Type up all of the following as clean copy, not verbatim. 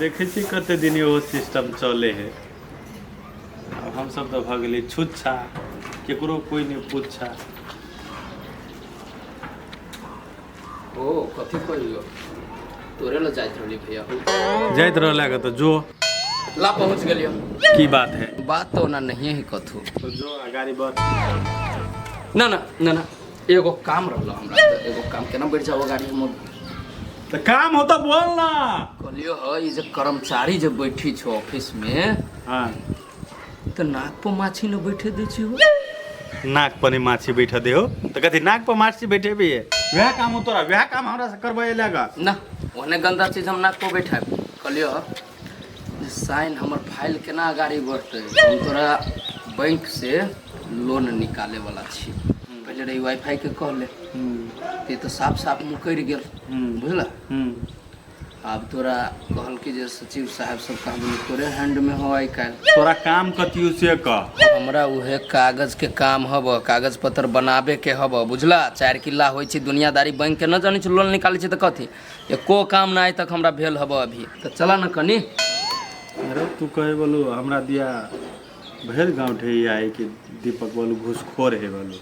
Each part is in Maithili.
देखै छी कते दिन इहो सिस्टम चलै है। आब हमसब तऽ भऽ गेलियै छुच्छा, केकरो कोइ नहि पुच्छा। ओ कथी कहियो तोरे ल जाइत रहली भैया हो। जाइत रहला के तऽ जो। ला पहुंच गेलियो। की बात है? बात तो ओना नहीं है कथू। तो जो आ गाड़ी बढ़। ना ना ना ना, एगो काम रहलो हमरा, तऽ एगो काम केना बैठ जाओ गाड़ी में। तऽ काम हो तऽ बोल ना। कहलियो ह, ई जे कर्मचारी जे बैठी छो ऑफिस में, हाँ, तऽ नाक पर माछी न बैठे दै छी हो। नाक पर नहीं माछी बैठा दे हो तऽ कथी नाक पर माछी बैठे भी है? वएह काम हो तोरा, वएह काम हमरा से करबै लगा। ना, ओहने गंदा चीज हम नाक पर बैठाब। कहलियो ह जे साइन हमर फाइल केना गाड़ी बढ़तै। हम तोरा बैंक से लोन निकाले वाला छी। पहले रही वाईफाई के कहले ते तऽ साफ साफ मुकरि गेल, बुझला? आब तोरा कहल कि जे सचिव साहब सब कहबनि तोरे हैंड में हो आइ काल्हि। तोरा काम कथियो से कह। हमरा उहे कागज के काम हब, कागज पत्र बनाबे के हब, बुझला? चारि किल्ला होइ छै दुनियादारी, बैंक के न जानै छै, लोन निकालै छै तऽ कथी एको काम ना आइ तक हमरा भेल हब अभी। तऽ चला न कनी। अरे तू कहे बोलू हमरा दिया भरि गाँव ढेई आए कि दीपक बोलू घूसखोर है बोलू,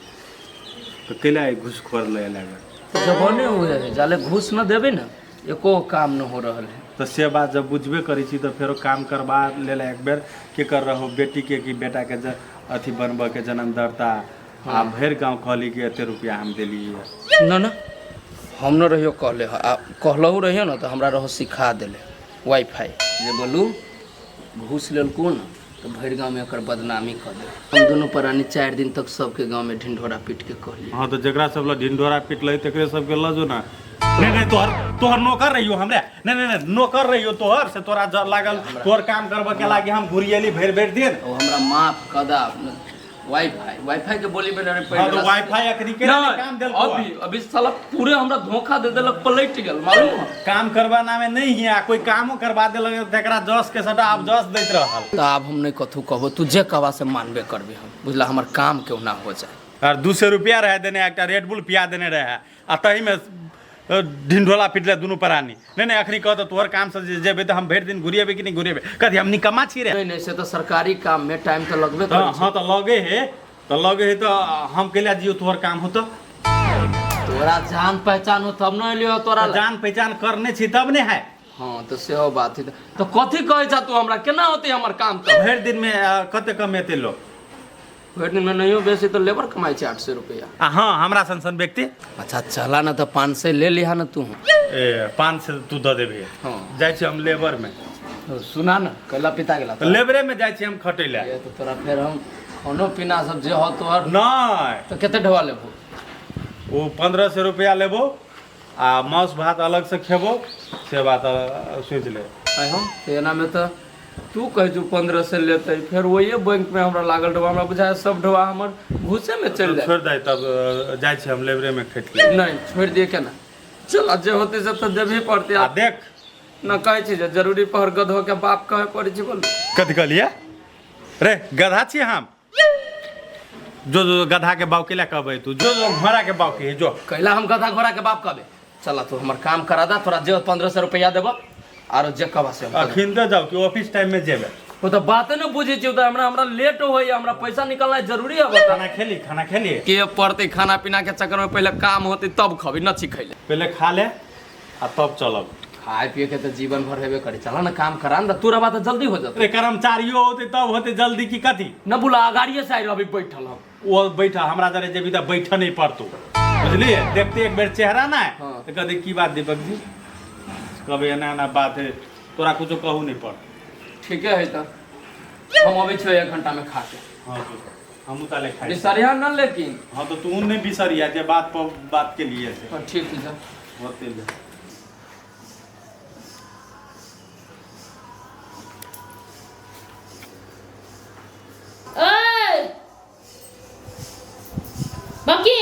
तऽ कैला घूसखोर ले लागल? जबने हुए है जाले घूस न देबे न एको काम न हो रहल है। तऽ से बात जब बुझबे करै छी तऽ फेरो काम करबा लेल एक बेर के कर रहो बेटी के कि बेटा के अथी बनबऽ के जन्मदाता। आ भरि गाँव कहली कि एते रुपया हम देलियै। न न, हम न रहियो कहले ह, आ कहलहु रहियो न तऽ हमरा रहो सिखा देले वाईफाई जे बोलू घूस लेलको न तऽ भरि गाँवमे एकर बदनामी कऽ दे। हम दुनू प्राणी 4 दिन तक सबके गाँवमे ढिंढोरा पीट के कहलियै। हाँ तऽ जकरा सब लग ढिंढोरा पिटलै तकरे सबके लऽ जो ना। नहीं नहीं, तोहर तोहर नौकर रहियो हमरे। नहीं नहीं नहीं, नौकर रहियो तोहर से तोरा जर लागल तोहर काम करबऽ के लागी हम घुरियेली भरि भरि दिन। ओ हमरा माफ कऽ दा वाईफाई, वाईफाई के बोली में रे। हाँ तो वाईफाई अखनी के नहीं, काम देलको। अभी अभी साला पूरे हमरा धोखा दे देलक, पलट गेल, मालूम है? काम करवा में नहीं है, कोई कामो करवा देलक तकरा जस के सटा आब जस दैत रहल। तऽ आब हम नहीं कथू कहबो, तू जे कहबा से मानबे करबे हम, बुझला? हमर काम क्यों ना हो जाए। और 200 रुपया रहे देने, एकटा रेड बुल पिया देने रहे आ तही में ढिंढोला पिटले दुनू प्राणी। नहीं नहीं, अखनी कह तऽ तोहर काम से जे जेबै तऽ हम भरि दिन घुरिएबै कि नहीं घुरिएबै? कथी हम निकम्मा छी रे? नहीं नहीं, से तऽ सरकारी काम में टाइम तऽ लगबे तऽ करै छै। हाँ तऽ लगे हे, तऽ लगे हे तऽ हम कैला जियो तोहर काम होतो? तोरा जान पहचान हो तब न एलियो तोरा तऽ जान पहचान करने छी तब ने है। हाँ तऽ सेहो बात है। तऽ कथी कहै छा तू हमरा, केना होतै हमर काम? तऽ भरि दिन में कते कमेतै लोग? भरि दिन में नहियो बेसी तऽ लेबर कमाइ छै 800 रुपया। आ हाँ, हमरा सन सन व्यक्ति। अच्छा चला ना तऽ 500 ले लिहा ना तू। ए 500 तू दऽ देबही? हाँ। जाइ छी हम लेबर में। तो सुना ना, कैला पिता गेला? तऽ लेबरे में जाइ छी हम खटै लए। ये तो तोरा फेर हम खानो पीना सब जे हो तोहर। नहि। तऽ कते ढोआ लेबो? ओ 1500 रुपया लेबो आ मांस भात अलग से खेबो, से बात सोचि ले। आइ हम तऽ एना में तऽ तू कहै छौ 1500 लेतै, फेर ओहिए बैंक में हमरा लागल ढोआ, हमरा बुझाय सब ढोआ हमर घूसे में चलि जाए। छोड़ि दे तब, जाइ छी हम लेबरे में खटि ले। नहीं छोड़ि दिए केना, चल जे होतै से तऽ देबहे पड़तै। आ देख न कहै छी जे जरूरी पहर गधो के बाप कहे पड़ै छै, बोल। कथी कहलियै रे? गधा छी हम? जो जो गधा के बाप केला कहबै तू? जो जो घोड़ा के बाप के जो। कैला हम गधा घोड़ा के बाप कहबे? चल तू हमर काम करा दा, तोरा जे 1500 रुपया देबो आरो जे कहबा से हम करब। अखन तऽ जाउ कि ऑफिस टाइम में जेबै? ओ तऽ बाते न बुझै छी, ओ तऽ हमरा हमरा लेट होइया, हमरा पैसा निकालनाइ जरूरी है। बता। खाना खेली? खाना खेली? के पड़तै खाना पीना के चक्कर में, पहले काम होतै तब खबै, न छी खैले। पहले खा ले आ तब चलब। खाए पिए के तऽ जीवन भर हेबे करी। चला ना काम करा ना, तू रबा तऽ जल्दी हो जतै। अरे कर्मचारियो होतै तब होतै जल्दी की कथी? न बुला, गाड़िए से आइ अभी बैठल हम। ओ बैठा हमरा जरे जेबी तऽ बैठ नहीं पड़तो, बुझलिए? देखते एक बेर चेहरा ना हाँ। तऽ कहते की बात दीपक जी, कहबै एना एना बात है, तोरा कुछो कहू नहीं पड़। ठीके है, तऽ हम अबै छियो 1 घंटा में खा के। हाँ तो हमहूँ ताले खाइ छी। बिसरिया न लेकिन। हाँ तो तू नहीं बिसरिया जे बात पर बात के लिए से। हाँ, ठीक है। होते ले। ओए बकी,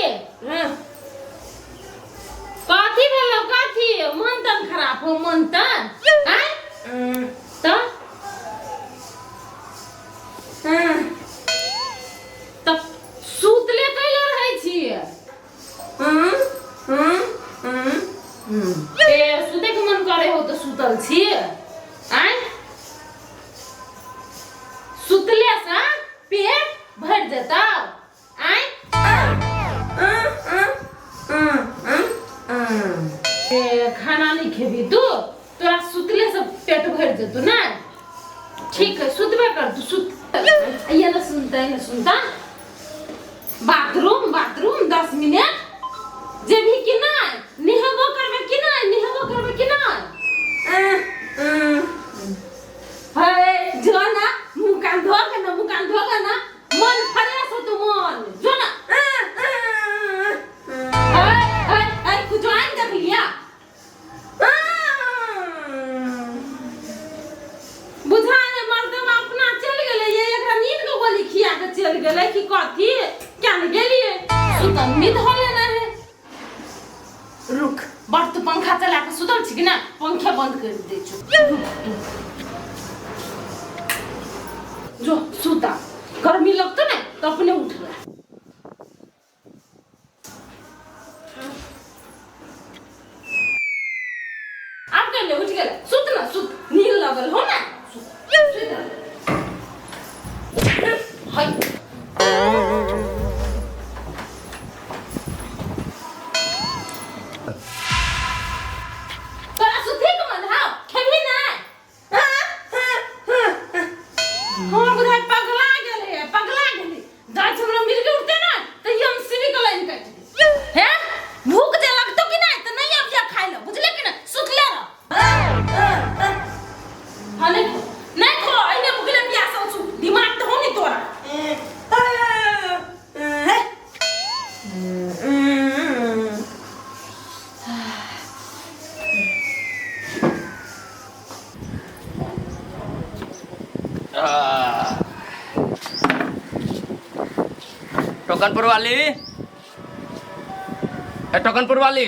कथी भेलो? कथी मन तन खराब हो? मन तन आँय? तऽ तऽ सुतले कैले रहै छियै? ए सुते के मन करे हो तऽ सुतल छी आँय? पेट भरि जेतौ ने। ठीक है, सुतबे कर तू, सुत। ये ना सुनता, ये ना सुनता। बाथरूम बाथरूम 10 मिनट जेबही कि नहि? नेहेबो करबे कि नहि? नेहेबो करबे कि नहि? हे जो ना, मुँह कान धो के ना, मुँह कान धो के ना, मन फ्रेश होतो मन। जो ना। हे हे हे कुछ आन देख लिया। बुझा ने मर्दवा अपना चल गेलै, ये एकरा नींद के गोली खिया के चल गेलै कि कथी? क्या ने गेलिए? सुतल नींद हो लेना है। रुक, बड़ तू पंखा चला के सुतल छी कि ना? पंखे बंद कर दे छु। रुक तू। जो सुता, गर्मी लगतो ने तो अपने उठला। आब केने उठ गेलै? सुत ना, सुत, नींद लगल हो ना, सुत सुत रह। हाय तोरा सुते के मन हौ? खेबही नै? हमर बुझाइ पगला गेलै, पगला गेलै। जाइ छै हमरा मिर्गी उठते ना तऽ ई हम सीढ़ी के लाइन काटि दे। हे भूख जे लगतो कि नहीं तऽ नहीं अबिया खाइ ले, बुझले कि नहीं? सुतले रह। हाँ नहीं खो, नहीं खो, अइने भूखले प्यासल छु, दिमाग तऽ हो नहीं तोरा। टोकनपुर वाली, ए टोकनपुर वाली।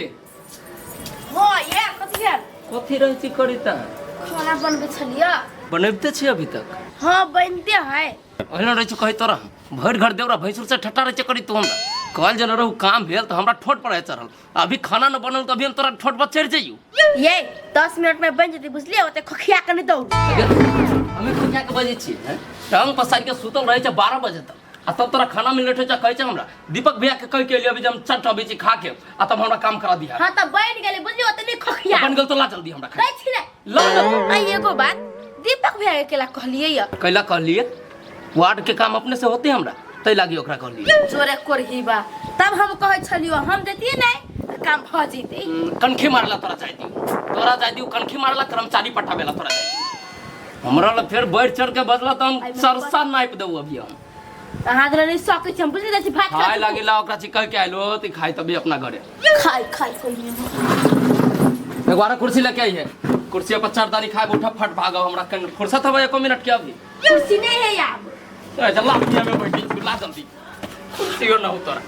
हो ये कथी भेल? कथी रहै छी करी त? खाना बनबै छलियै। बनबिते छी अभी तक? हाँ बनते है। ओहिना रहै छी कहै तोरा भरि घर देवरा भैंसुर से ठट्टा रहै छै करी तू हमरा। कहल जे रहू काम भेल तऽ हमरा ठोट पर चढ़ल, अभी खाना न बनल तऽ अभी हम तोरा ठोट पर चढ़ि जइयौ। ये 10 मिनट में बन जेतै, बुझलियै? ओते खोखिया के नहीं दौड़। हमे खोखिया के बजै छी हैं? टांग पसारि के सुतल रहै छै 12 बजे तक, आ तब तोरा खाना मिलत होइ छै। कहै छै हमरा दीपक भैया के कहि के एलियै अभी जे हम चट अबै छी खा के, आ तब हमरा काम करा दिहा। हां त बन गेलै, बुझलियै? ओते नहीं खोखिया। बन गेल तो ला जल्दी हमरा खाइ। दै छी ने। ला ना तू। आ एगो बात दीपक भैया के केला कहलियै या? कैला कहलियै? वार्ड के काम अपने से होते हमरा, तै लागी ओकरा कहलियै। जोरे कोरही बा तब हम कहै छलियो, हम जतियै नहीं त काम भ जइतै। कनखी मारला तोरा जाय दियौ, तोरा जाय दियौ, कनखी मारला कर्मचारी पठाबेला तोरा जाय दियौ। हमरा लग फेर बढ़ि चढ़ के बजला त हम सरसा नापि देबौ अभी हम। अहाँ तऽ नहीं सकै छी, हम बुझि जाइ छी भात खाय लागी ला ओकरा छी कह के आइलो त खाय तभी अपना घरे। खाय खाय कोई नहीं। एगो आरो कुर्सी लेके आई है, कुर्सी पर चारदानी खाए उठा फट भागो, हमरा कन फुर्सत हवे एको मिनट के अभी। कुर्सी नहीं है यार। ए जल्ला दुनिया में बैठी छी, ला जल्दी कुर्सी न हो तोरा।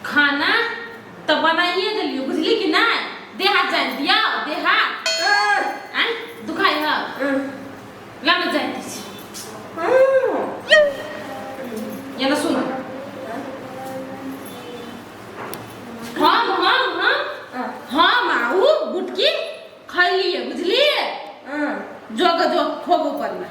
खाना तो बनाइए देलियो, बुझली कि नहीं? देहा जान दिया, देहा आय दुखाई है लामे जान दी छी। ये ना सुन, हम हम हम हम आऊ गुटकी खैलिए, बुझलिए? जोग जो ठोक ऊपर में।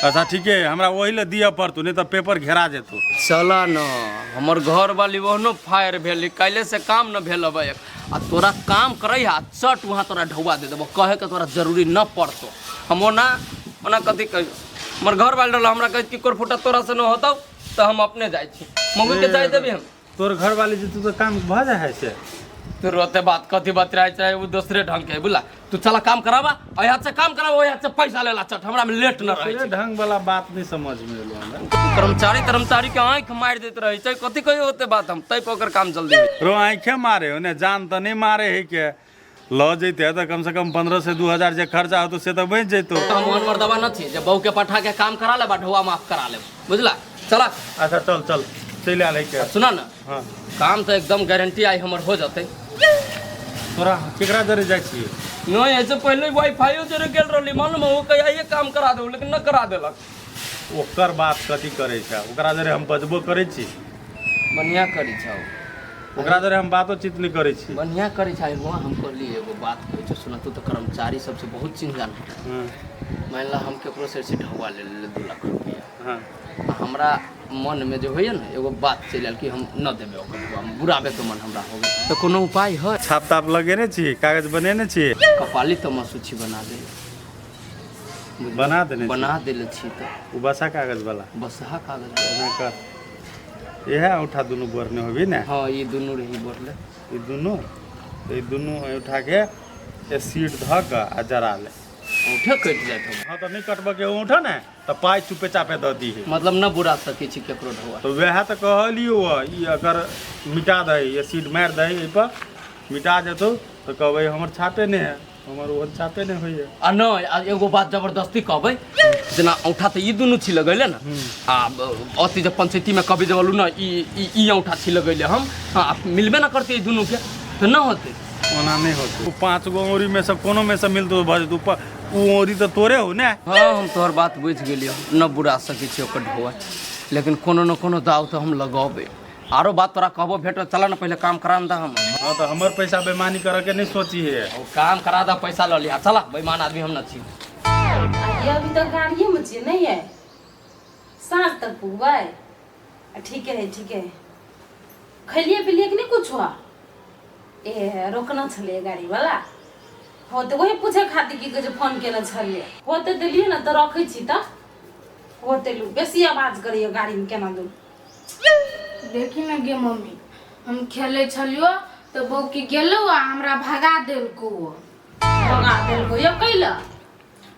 अच्छा ठीके है, हमरा ओही लए दिअ पड़तौ, नहि तऽ पेपर घेरा जेतौ। चला न, हमर घर वाली ओहनो फायर भेल, काल्हि से काम न भेल अबै, आ तोरा काम करै आ चट वहाँ तोरा ढौआ दे देबो, कहे के तोरा जरूरी न पड़तो। हम ओना ओना कथी कहियो, हमर घर वाली रहल हमरा कहैत कि कोरफुटा तोरा से न होतौ तऽ हम अपने जाइ छी, मम्मी के जाइ देबी हम। तोर घर वाली जेतौ तऽ काम भऽ जाइ है से? तोर ओते बात कथी बात रहै छै, ओ दोसरे ढंग के है, बुझला? तू चला काम कराबा, एहि हाथ से काम कराबा, ओहि हाथ से पैसा लेला चट, हमरा में लेट न रहै छै। ढंग वाला बात नहीं समझ में एलो हमरा। कर्मचारी कर्मचारी के आँखि मारि दैत रहै छै, कथी कहियो ओते बात हम, तै पर ओकर काम जल्दी होइ। रो आँखे मारे हो ने, जान तऽ नहीं मारे है के लऽ जैते तऽ कम से कम 15 से 2000 जे खर्चा होतो से तऽ बचि जैतो। हम ओहन मर्दबा न छी जे बहू के पठा के काम करा लेब आ ढौआ माफ करा लेब, बुझला? चला। अच्छा चल चल, चलि आयल है के। सुना ना। हाँ। काम तऽ एकदम गारंटी आई हमर हो जतै। तोरा केकरा जरे जाइ छियै? नहीं, ऐसे पहले वाईफाईओ जरे गेल रहली, मालूम है, वो कहिया ये काम करा दो, लेकिन न करा देलक। ओकर बात कथी करै छै, ओकरा जरे हम बजबो करै छी। बढ़िया करै छौ। ओकरा जरे हम बातोचीत नहि करै छी। बढ़िया करै छै। हुआ हम कहली एगो बात कहै छौ, सुना, तू तऽ कर्मचारी सबसे बहुत चिन्ह जान। हाँ। मान ला हम केकरो से ऐसे ढौआ ले लेली 2 लाख रुपया। हाँ। आ हमरा मन में जे होइए ने एगो बात चलि आयल कि हम न देबै ओकर ढौआ, बुराबे के मन हमरा हो गेल, तऽ कोनो उपाय है? छाप ताप लगेने छी, कागज बनेने छी? कपाली तऽ मसूची बना देले। बना देने छी? बना देले छी तऽ। ओ बसा कागज वाला? बसहा कागज। एना कर, इएह औंठा दुनू बोरने होबी ने? हाँ, ई दुनू रही बोरले। ई दुनू, तऽ ई दुनू औंठा के एसिड धऽ कऽ आ जरा ले। औंठे कटि जाइत होबे। हाँ, तऽ नहि कटबऽ के औंठा ने तऽ पाइ चुपे चापे दऽ दीहे। मतलब न बुरा सकै छी केकरो ढौआ। तऽ वएह तऽ कहलियौ, ई अगर मिटा दही, एसिड मारि दही एहिपर, मिटा जेतौ तऽ कहबै हमर छापे नहि है, हमर ओहन छापे नहि होइए। आ नहि, आ एगो बात जबरदस्ती कहबै, जेना औंठा तऽ ई दुनू छी लगैले ने, आ अथी जे पंचायतीमे कहबै जे बोलू ने ई ई ई औंठा छी लगैले हम, हाँ, आ मिलबे न करतै ई दुनूके तऽ न होतै। ओना नहि होतै। ओ 5 गो औंरी से कोनो में से मिलतौ भऽ जेतौ। ओ औंरी तऽ तोरे हो ने। हाँ, हम तोहर बात बुझि गेलियौ, न बुरा सकै छी ओकर ढौआ, लेकिन कोनो न कोनो दाव तऽ हम लगेबै। आरो बात तोरा कहबो भेटो, चला ना पहले काम करा दा हम। हाँ, तो हमर पैसा बेईमानी करे के नहीं सोची है। ओ काम करा दा, पैसा ल लिया, चला, बेईमान आदमी हम न छी। ये अभी तक गाड़िए में छियै नहीं है, साँझ तक पुगबै। ठीक है ठीक है, खैलिए पिलिए कि नहीं कुछ हुआ? ए रोकना छलिए गाड़ी वाला हो तऽ वही पूछे खातिर की कहै छै फोन केने छलिए। होते देलिए ने तऽ रखै छी, तऽ होते लू बेसी आवाज करैए गाड़ीमे केना दू। देखी ने गे मम्मी, हम खेले छलियो तऽ बौकी गेलो आ हमरा भगा देलको। भगा देलको यो कैला?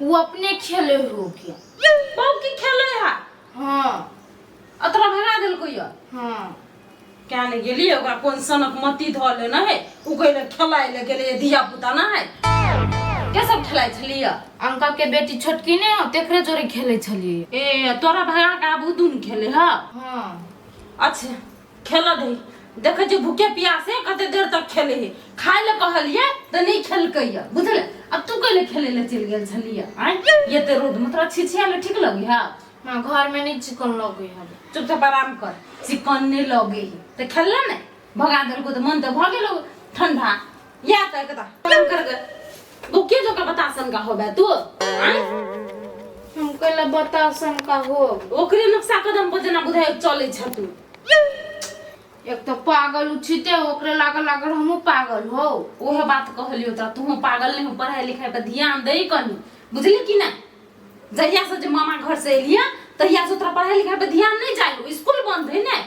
वो अपने खेले हो के। बौकी खेले है? हाँ। आ तोरा भगा देलको यो? हाँ। क्या नहीं गेली ओकरा कोन सनक मती धऽ लेने है, उ कहले खेलाय ले गेलै धिया पुता ना है, के सब खेलाय छलियै? अंकल के बेटी छोटकी ने हो, तेकरे जोरे खेले छलियै। ए तोरा भगा के आब उ दुन खेले ह? हाँ। अच्छा खेल दे, देखै छी भूखे प्यासे कते देर तक खेले है, खाय ले कहलियै तऽ नहीं खेलकै या, बुझले? अब तू कैले खेले ले चलि गेल छलियै? आँय एते रौद में तोरा छिछिया ले ठीक लगे है? हाँ, घर में नहीं चिकन लगे है। चुपचाप आराम कर, चिकन नहीं लगे है तऽ खेलला ने, भगा देलको तऽ मन तऽ भऽ गेलो ठंडा। या तऽ एकटा आराम कर गे, भूखे जो का बतासन का होबे तू? आँय हम कैला बतासन का हो? ओकरे नक्शा कदम पर जेना बुझाइ चलै छ तू। एक तो पागल उछिते ओकरे लागल लागल हमहूँ पागल हो। ओहे बात कहलियो तोरा, तू पागल नहीं हो, पढ़ाई लिखाई पर ध्यान दे कनी, बुझली कि ना? जहिया से जे मामा घर से एलिया तहिया से तोरा पढ़ाई लिखाई पर ध्यान नहीं जाइयो, स्कूल बंद है ने,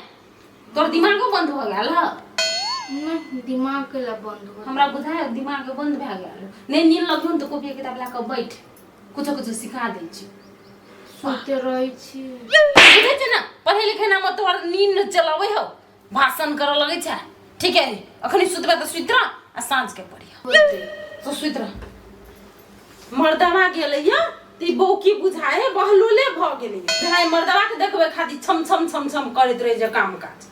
तोर दिमागो बंद हो गेल ह। नहीं, दिमाग के ला बंद हो। हमरा बुझाय दिमाग बंद भए गेल। नहीं नींद लगन तो कॉपी किताब ला के बैठ, कुछो कुछो सिखा दै छी। सुते रहै छी। बुझै छै ना, पढ़े लिखे नाम तोहर नींद चलाबै हो, भाषण करऽ लगै छै। ठीक है, अखनी सुतबे तऽ सुति रह आ साँझ के पढ़िया। तो सुति रह। मर्दवा गेलै या तऽ ई बौकी बुझाए बहलोले भऽ गेलै। बुझाए मर्दवा के देखबै खातिर छम छम छम छम करैत रहै छै काम काज।